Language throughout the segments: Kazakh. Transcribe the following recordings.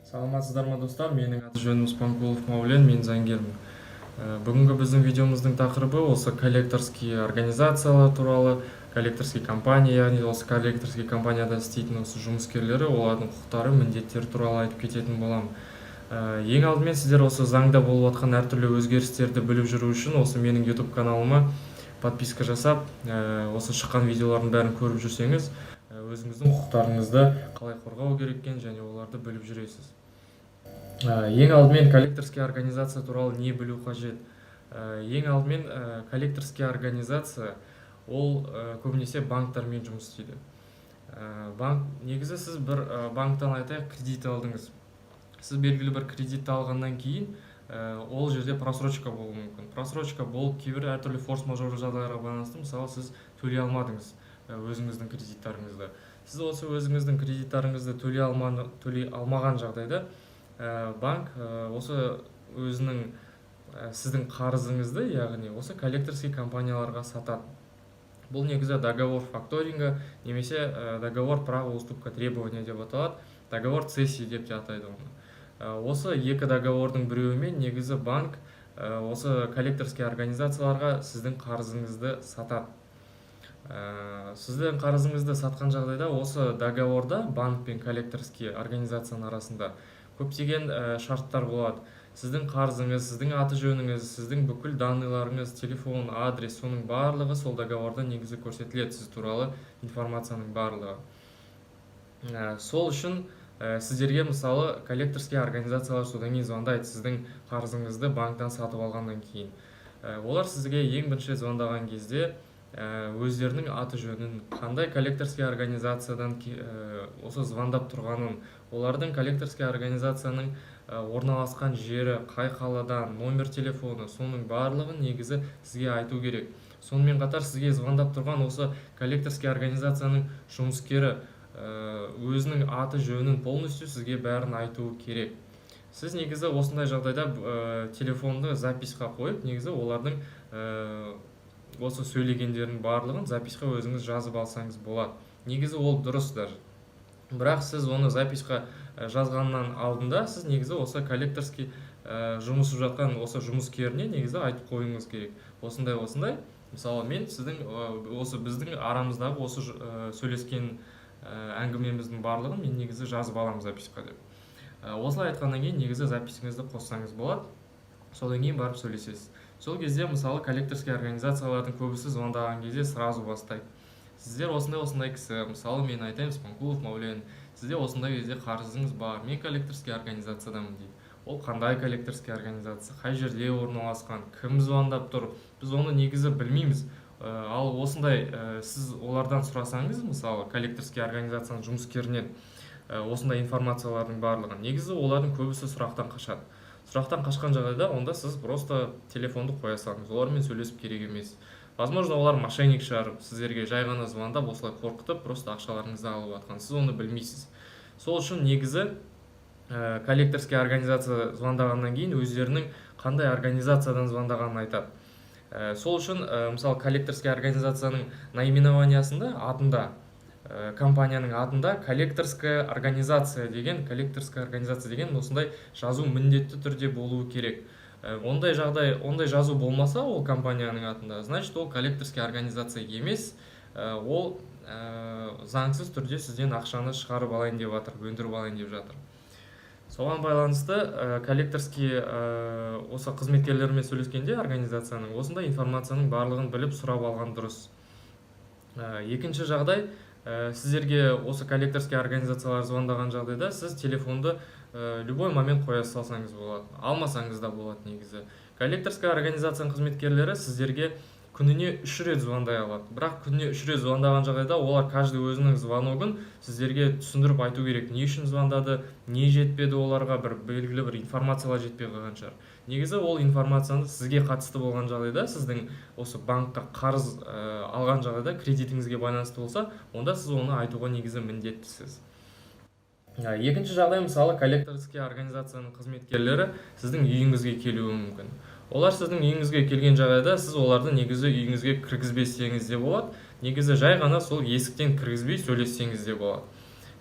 Саламатсыздар ма, достар? Менің аты жөнім Спанкулов Маулен, мен заңгермін. Бүгінгі біздің видеомыздың тақырыбы осы коллекторский организациялар туралы, коллекторский компания, яғни осы коллекторский компанияда істейтін осы жұмыскерлері, олардың құқықтары, міндеттері туралы айтып кететін боламын. Ең алдымен сіздер осы заңда болып жатқан әртүрлі өзгерістерді біліп жүру үшін осы менің YouTube каналыма подписка жасап, осы шыққан видеолардың бәрін көріп жүрсеңіз, өзіңіздің құқықтарыңызды қалай қорғау керек екенін және оларды біліп жүресіз. Ең алдымен коллекторский организация туралы не білу қажет? Ең алдымен коллекторский организация ол көбінесе банктармен жұмыс істейді. Банк негізі, сіз бір банктан, айтайық, кредит алдыңыз. Сіз белгілі бір кредитті алғаннан кейін ол жерде просрочка болуы мүмкін. Просрочка болып, кейбір әртүрлі форс мажор жағдайларға байланысты, мысалы, сіз төлей алмадыңыз өзіңіздің кредиттарыңызды. Сіз осы өзіңіздің кредиттарыңызды төлей алмаған жағдайда банк осы өзінің сіздің қарызыңызды, яғни осы коллекторский компанияларға сатады. Бұл негізі договор факторинга немесе договор право уступка требования деп аталады, договор цессии деп те атайды оны. Осы екі договордың біреуімен негізі банк осы коллекторский организацияларға сіздің қарызыңызды сатады. Сіздің қарызыңызды сатқан жағдайда осы договорда банк пен коллекторский организацияның арасында көптеген шарттар болады. Сіздің қарызыңыз, сіздің аты жөніңіз, сіздің бүкіл данныйларыңыз, телефон, адрес, соның барлығы сол договорда негізі көрсетіледі, сіз туралы информацияның барлығы. Сол үшін сіздерге, мысалы, коллекторский организациялар содан кейін звондайды, сіздің қарызыңызды банктан сатып алғаннан кейін. Олар сізге ең бірінші звондаған кезде өздерінің аты жөнін, қандай коллекторский организациядан осы звондап тұрғанын, олардың коллекторский организацияның орналасқан жері, қай қаладан, номер телефоны, соның барлығын негізі сізге айту керек. Сонымен қатар сізге звондап тұрған осы коллекторский организацияның жұмыскері өзінің аты жөнін полностью сізге бәрін айтуы керек. Сіз негізі осындай жағдайда телефонды записьқа қойып, негізі олардың осы сөйлегендерінің барлығын записьқа өзіңіз жазып алсаңыз болады. Негізі ол дұрыс даже. Бірақ сіз оны записьқа жазғаннан алдында сіз негізі осы коллекторский жұмыс жасап жатқан осы жұмыскеріне негізі айтып қоюыңыз керек: осындай, осындай, мысалы, мен сіздің осы біздің арамыздағы осы сөйлескен әңгімеміздің барлығын мен негізі жазып аламын записьқа деп. Осылай айтқаннан кейін негізі записіңізді қоссаңыз болады, содан кейін барып сөйлесесіз. Сол кезде, мысалы, коллекторский организациялардың көбісі звондаған кезде сразу бастайды: сіздер осындай, осындай кісі, мысалы, мен айтайын, Спанкулов Маулен, сізде осындай кезде қарызыңыз бар, мен коллекторский организациядамын дейді. Ол қандай коллекторский организация, қай жерде орналасқан, кім звондап тұр, біз оны негізі білмейміз. Ал осындай сіз олардан сұрасаңыз, мысалы, коллекторский организацияның жұмыскерінен осындай информациялардың барлығын, негізі олардың көбісі сұрақтан қашады. Сұрақтан қашқан жағдайда онда сіз просто телефонды қоя салыңыз, олармен сөйлесіп керек емес. Возможно, олар мошенник шығар, сіздерге жай ғана звондап, осылай қорқытып, просто ақшаларыңызды алып жатқан, сіз оны білмейсіз. Сол үшін негізі коллекторский организация звондағаннан кейін өздерінің қандай организациядан звондағанын айтады. Сол үшін мысалы, коллекторский организацияның наименованиясында, атында, компанияның атында «коллекторская организация» деген, «коллекторская организация» деген осындай жазу міндетті түрде болуы керек. Ондай жағдай, ондай жазу болмаса ол компанияның атында, значит, ол коллекторский организация емес, ол заңсыз түрде сізден ақшаны шығарып алайын деп жатыр, өндіріп алайын деп жатыр. Соған байланысты коллекторский осы қызметкерлермен сөйлескенде организацияның осындай информацияның барлығын біліп, сұрап алған дұрыс. Екінші жағдай, сіздерге осы коллекторский организациялар звондаған жағдайда сіз телефонды любой момент қоя салсаңыз болады, алмасаңыз да болады. Негізі коллекторская организацияның қызметкерлері сіздерге күніне үш рет звондай алады. Бірақ күніне үш рет звондаған жағдайда олар каждый өзінің звоногын сіздерге түсіндіріп айту керек: не үшін звондады, не жетпеді оларға, бір белгілі бір информациялар жетпей қалған шығар. Негізі ол информацияны сізге қатысты болған жағдайда, сіздің осы банкқа қарыз алған жағдайда, кредитіңізге байланысты болса, онда сіз оны айтуға негізі міндеттісіз. Екінші жағдай, мысалы, коллекторский организацияның қызметкерлері сіздің үйіңізге келуі мүмкін. Олар сіздің үйіңізге келген жағдайда сіз оларды негізі үйіңізге кіргізбесеңіз де болады. Негізі жай ғана сол есіктен кіргізбей сөйлессеңіз де болады.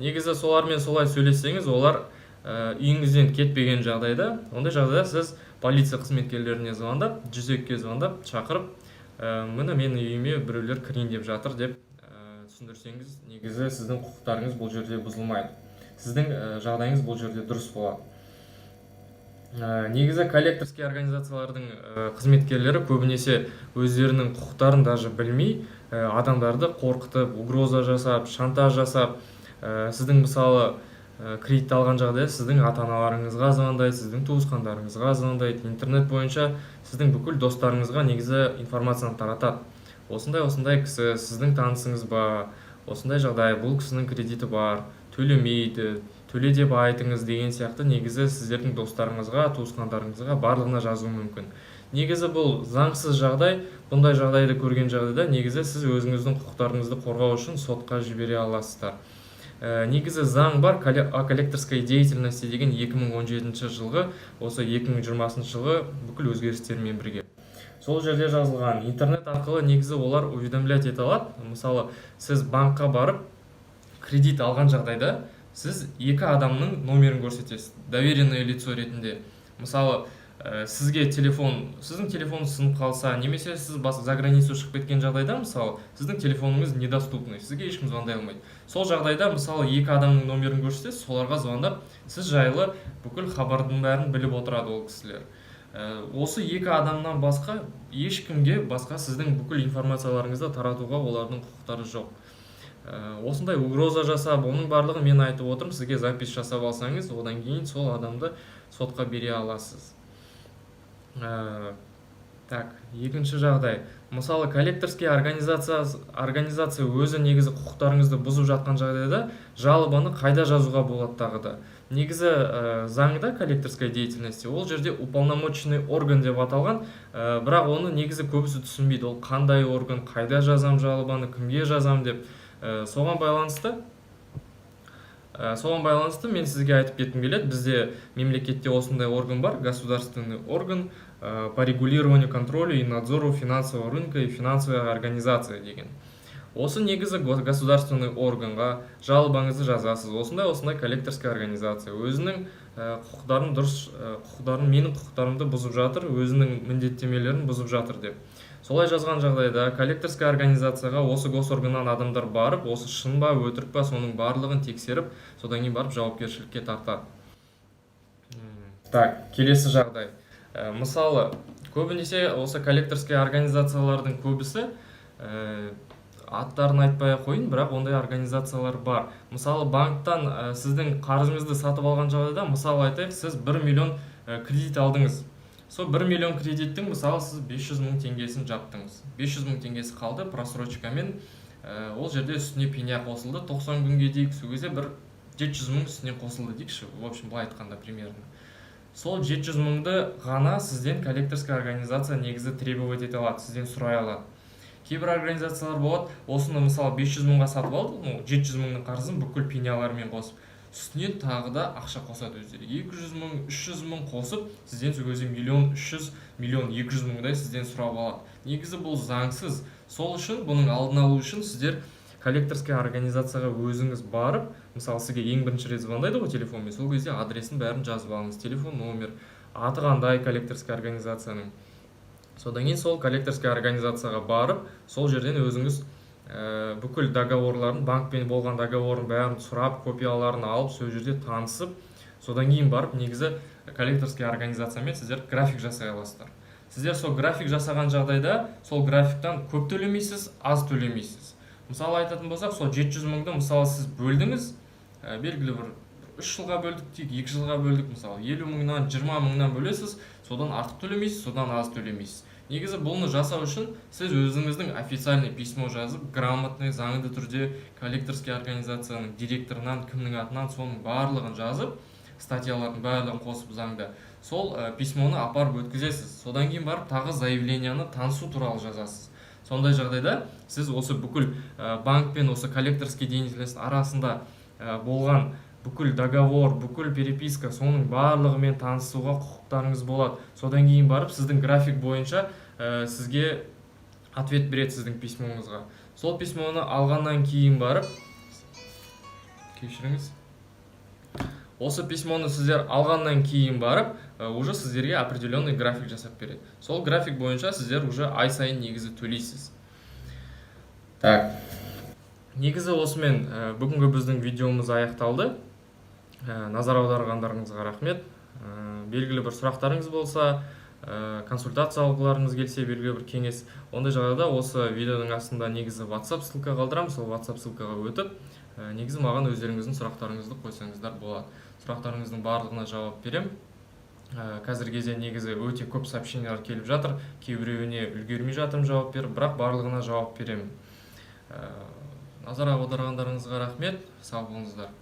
Негізі солармен солай сөйлессеңіз, олар Үйіңізден кетпеген жағдайда, ондай жағдайда сіз полиция қызметкерлеріне звондап, 102-ге звондап, шақырып, міне, менің үйіме біреулер кірейін деп жатыр деп түсіндірсеңіз, негізі сіздің құқықтарыңыз бұл жерде бұзылмайды, сіздің жағдайыңыз бұл жерде дұрыс болады. Негізі коллекторский организациялардың қызметкерлері көбінесе өздерінің құқықтарын даже білмей, адамдарды қорқытып, угроза жасап, шантаж жасап, сіздің, мысалы, кредит алған жағдайда сіздің ата аналарыңызға звондайды, сіздің туысқандарыңызға звондайды, интернет бойынша сіздің бүкіл достарыңызға негізі информацияны таратады: осындай осындай кісі сіздің танысыңыз ба, осындай жағдай, бұл кісінің кредиті бар, төлемейді, төле деп айтыңыз деген сияқты. Негізі сіздердің достарыңызға, туысқандарыңызға, барлығына жазуы мүмкін. Негізі бұл заңсыз жағдай. Бұндай жағдайды көрген жағдайда негізі сіз өзіңіздің құқықтарыңызды қорғау үшін сотқа жібере аласыздар. Негізі заң бар, «О коллекторской деятельности» деген, 2017 жылғы, осы 2020 жылғы бүкіл өзгерістермен бірге. Сол жерде жазылған, интернет арқылы негізі олар уведомлять ете алады. Мысалы, сіз банкқа барып кредит алған жағдайда сіз екі адамның номерін көрсетесіз доверенное лицо ретінде. Мысалы, сізге телефон, сіздің телефоныңыз сынып қалса немесе сіз за границу шығып кеткен жағдайда, мысалы, сіздің телефоныңыз недоступный, сізге ешкім звондай алмайды. Сол жағдайда, мысалы, екі адамның номерін көрсетесіз, соларға звондап, сіз жайлы бүкіл хабардың бәрін біліп отырады ол кісілер. Осы екі адамнан басқа ешкімге басқа сіздің бүкіл информацияларыңызды таратуға олардың құқықтары жоқ. Осындай угроза жасап, оның барлығын мен айтып отырмын сізге, запись жасап алсаңыз, одан кейін сол адамды сотқа бере аласыз. Так, екінші жағдай: мысалы, коллекторский организация өзі негізі құқықтарыңызды бұзып жатқан жағдайда жалобаны қайда жазуға болады? Тағы да негізі заңда коллекторская деятельности, ол жерде уполномоченный орган деп аталған, бірақ оны негізі көбісі түсінбейді, ол қандай орган, қайда жазам жалобаны, кімге жазам деп. Соған байланысты мен сізге айтып кеткім келеді: бізде мемлекетте осындай орган бар, государственный орган по регулированию, контролю и надзору финансового рынка и финансовой организации деген. Осы негізі государственный органға жалобаңызды жазасыз: осындай осындай коллекторская организация өзінің құқықтарын дұрыс, құқықтарын, менің құқықтарымды бұзып жатыр, өзінің міндеттемелерін бұзып жатыр деп. Солай жазған жағдайда коллекторская организацияға осы госорганнан адамдар барып, осы шын ба, өтірік па, соның барлығын тексеріп, содан кейін барып жауапкершілікке тартады. Так, келесі жағдай. Мысалы, көбінесе осы коллекторский организациялардың көбісі, аттарын айтпай ақ қояйын, бірақ ондай организациялар бар. Мысалы, банктан сіздің қарызыңызды сатып алған жағдайда, мысалы, айтайық, сіз 1 миллион кредит алдыңыз. Сол 1 миллион кредиттің, мысалы, сіз 500 мың теңгесін жаптыңыз, 500 мың теңгесі қалды просрочкамен. Ол жерде үстіне пеня қосылды 90 күнге дейік, сол кезде бір 700 мың үстіне қосылды дейікші. В общем, былай айтқанда, примерно сол 700 мыңды ғана сізден коллекторская организация негізі требовать ете алады, сізден сұрай алады. Кейбір организациялар болады, осыны, мысалы, 500 мыңға сатып алды, ну, 700 мыңның қарызын бүкіл пеняларымен қосып, үстінен тағы да ақша қосады өздері, 200 мың, 300 мың қосып, сізден сол кезде миллион 300, миллион 200 мыңдай сізден сұрап алады. Негізі бұл заңсыз. Сол үшін бұның алдын алу үшін сіздер коллекторская организацияға өзіңіз барып, мысалы, сізге ең бірінші рет звондайды ғой телефонмен, сол кезде адресін, бәрін жазып алыңыз, телефон номер, аты қандай коллекторская организацияның. Содан кейін сол коллекторская организацияға барып, сол жерден өзіңіз бүкіл договорларын, банкпен болған договорын бәрін сұрап, копияларын алып, сол жерде танысып, содан кейін барып негізі коллекторский организациямен сіздер график жасай аласыздар. Сіздер сол график жасаған жағдайда сол графиктан көп төлемейсіз, аз төлемейсіз. Мысалы, айтатын болсақ, сол 700 мыңды, мысалы, сіз бөлдіңіз, белгілі бір 3 жылға бөлдік дейік, 2 жылға бөлдік. Мысалы, 50 мыңнан, 20 мыңнан бөлесіз, содан артық төлемейсіз, содан аз төлемейсіз. Негізі бұны жасау үшін сіз өзіңіздің официальный письмо жазып, грамотный, заңды түрде коллекторский организацияның директорынан, кімнің атынан, соның барлығын жазып, статьялардың барлығын қосып заңда, сол письмоны апарып өткізесіз. Содан кейін барып тағы заявленияны танысу туралы жазасыз. Сондай жағдайда сіз осы бүкіл банк пен осы коллекторский деятельность арасында болған бүкіл договор, бүкіл переписка, соның барлығымен танысуға құқықтарыңыз болады. Содан кейін барып сіздің график бойынша сізге ответ береді сіздің письмоңызға. Сол письмоны алғаннан кейін барып, кешіріңіз, Осы письмоны сіздер алғаннан кейін барып, уже сіздерге определенный график жасап береді. Сол график бойынша сіздер уже ай сайын негізі төлейсіз. Так, негізі осымен бүгінгі біздің видеомыз аяқталды. Назар аударғандарыңызға рахмет. Белгілі бір сұрақтарыңыз болса, консультация алғыларыңыз келсе, белгілі бір кеңес, ондай жағдайда осы видеоның астында негізі WhatsApp ссылка қалдырамын. Сол WhatsApp ссылкаға өтіп, негізі маған өздеріңіздің сұрақтарыңызды қойсаңыздар болады. Сұрақтарыңыздың барлығына жауап беремін. Қазіргі кезде негізі өте көп сообщениялар келіп жатыр, кейбіреуіне үлгермей жатырмын жауап беріп, бірақ барлығына жауап беремін. Назар аударғандарыңызға рахмет, сау болыңыздар.